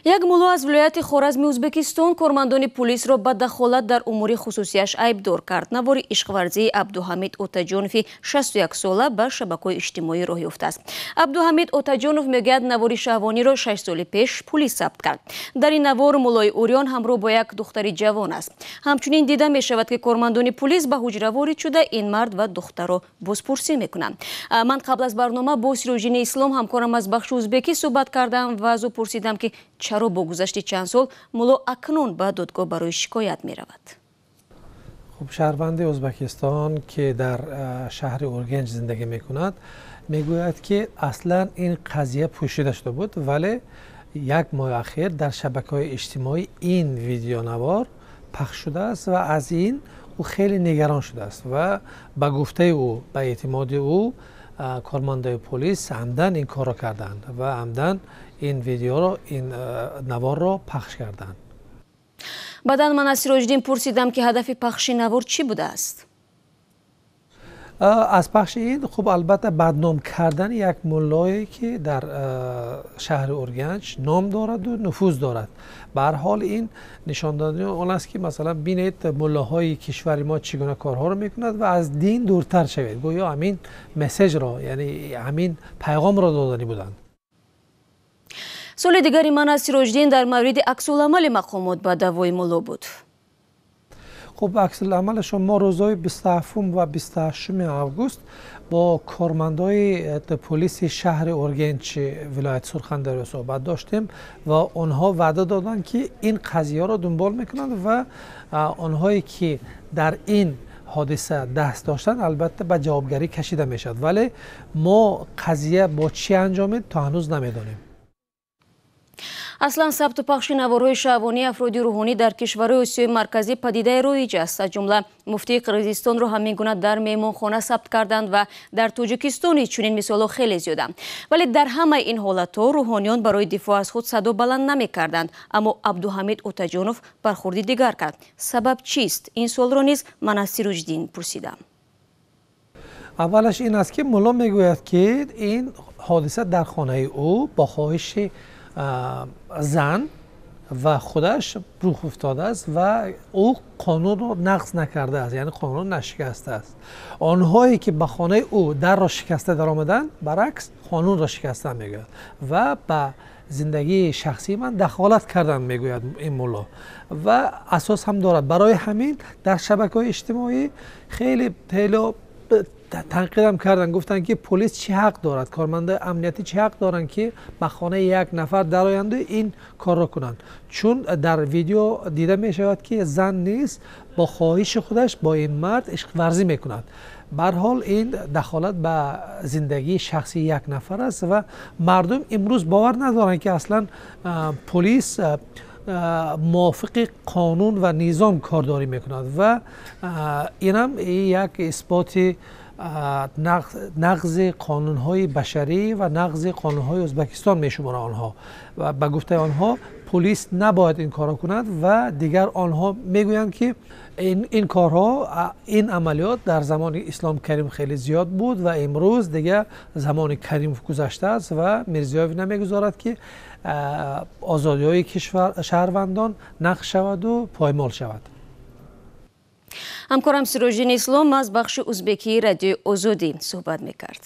Як мулло аз вилояти Хоразми Ӯзбекистон кормандони пулисро ба дахолат дар умури хусусияш айбдор кард. Навори ишқварзии Абдуҳамид Отаҷонови 61 сола ба шабакаҳои иҷтимоӣ роҳ ёфтааст. Абдуҳамид Отаҷонов мегӯяд, навори шаҳвониро 6 соли пеш пулис сабт кард. Дар ин навор муллои урён ҳамроҳ бо як духтари ҷавон аст. Ҳамчунин дида мешавад, ки кормандони пулис ба ҳуҷра ворид шуда, ин мард ва духтарро бозпурсӣ мекунанд. Ман қабл аз барнома бо Сироҷиддини Ислом, ҳамкорам аз бахши узбекӣ, суҳбат кардам ва аз ӯ пурсидам, ки чаро бо гузашти чанд сол мулло акнун ба додгоҳ барои шикоят меравад. Хуб, шаҳрванди Ӯзбекистон, ки дар шаҳри Ургенч зиндагӣ мекунад, мегӯяд, ки аслан ин қазия пӯшида шуда буд, вале як моҳи ахир дар шабакаҳои иҷтимоӣ ин видеонавор пахш шудааст ва аз ин ӯ хеле нигарон шудааст ва ба гуфтаи ӯ, ба эътимоди ӯ, кормандои полис амдан ин корро карданд ва амдан ин видеоро, ин наворро пахш карданд. Баъдан ман аз Сироҷиддин пурсидам, ки ҳадафи пахши навор чӣ будааст. Аз пахши ин, хуб, албатта, бадном кардани як муллое, ки дар шаҳри Урганч ном дораду нуфуз дорад. Ба ҳар ҳол, ин нишон додани он аст, ки масалан, бинед, муллоҳои кишвари мо чӣ гуна корҳоро мекунад ва аз дин дуртар шавед. Гӯё ҳамин месседжро, яъне ҳамин пайғомро доданӣ буданд. Суоли дигари ман аз Сироҷиддин дар мавриди аксуламали мақомот ба даъвои мулло буд. Хуб, аксуламалашон, мо рӯзҳои 27 ва 28 август бо кормандои полиси шаҳри Ургенчи вилояти Сурхандарё суҳбат доштем ва онҳо ваъда доданд, ки ин қазияро дунбол мекунанд ва онҳое, ки дар ин ҳодиса даст доштанд, албатта, ба ҷавобгарӣ кашида мешавад. Вале мо қазия бо чӣ анҷомид, то ҳанӯз намедонем. Аслан, сабту пахши наворҳои шаҳвонии афроди рӯҳонӣ дар кишварҳои Осиёи Марказӣ падидаи роиҷ аст. Аз ҷумла муфтии Қирғизистонро ҳамин гуна дар меҳмонхона сабт карданд ва дар Тоҷикистон низ чунин мисолҳо хеле зиёданд. Вале дар ҳамаи ин ҳолатҳо рӯҳониён барои дифоъ аз худ садо баланд намекарданд. Аммо Абдуҳамид Отаҷонов бархурди дигар кард. Сабаб чист? Ин суолро низ ман аз Сироҷиддин пурсидам. Аввалаш ин аст, ки мулло мегӯяд, ки ин ҳодиса дар хонаи ӯ бо хоҳиши зан ва худаш рух уфтодааст ва ӯ қонунро нақз накардааст, яъне қонунро нашикастааст. Онҳое, ки ба хонаи ӯ дарро шикаста даромаданд, баръакс, қонунро шикастан, мегӯяд, ва ба зиндагии шахсии ман дахолат карданд, мегӯяд ин мулло. Ва асос ҳам дорад. Барои ҳамин дар шабакаҳои иҷтимоӣ хеле хеле танқидам карданд, гуфтанд, ки полис чӣ ҳақ дорад, кормандои амниятӣ чӣ ҳақ доранд, ки ба хонаи як нафар дароянду ин корро кунанд, чун дар видео дида мешавад, ки зан низ бо хоҳиши худаш бо ин мард ишқварзӣ мекунад. Ба ҳар ҳол, ин дахолат ба зиндагии шахсии як нафар аст ва мардум имрӯз бовар надоранд, ки аслан полис мувофиқи қонун ва низом кордорӣ мекунад. Ва инам як исботи нақзи қонунҳои башарӣ ва нақзи қонунҳои Ӯзбекистон мешуморанд онҳо. Ва ба гуфтаи онҳо, полис набояд ин корро кунад. Ва дигар онҳо мегӯянд, ки ин корҳо, ин амалиёт дар замони Ислом Каримов хеле зиёд буд ва имрӯз дигар замони Каримов гузаштааст ва Мирзиёев намегузорад, ки озодиҳои кишвар, шаҳрвандон нақз шаваду поймол шавад. Ҳамкорам Сироҷиддин Ислом аз бахши узбекии Радиои Озодӣ суҳбат мекард.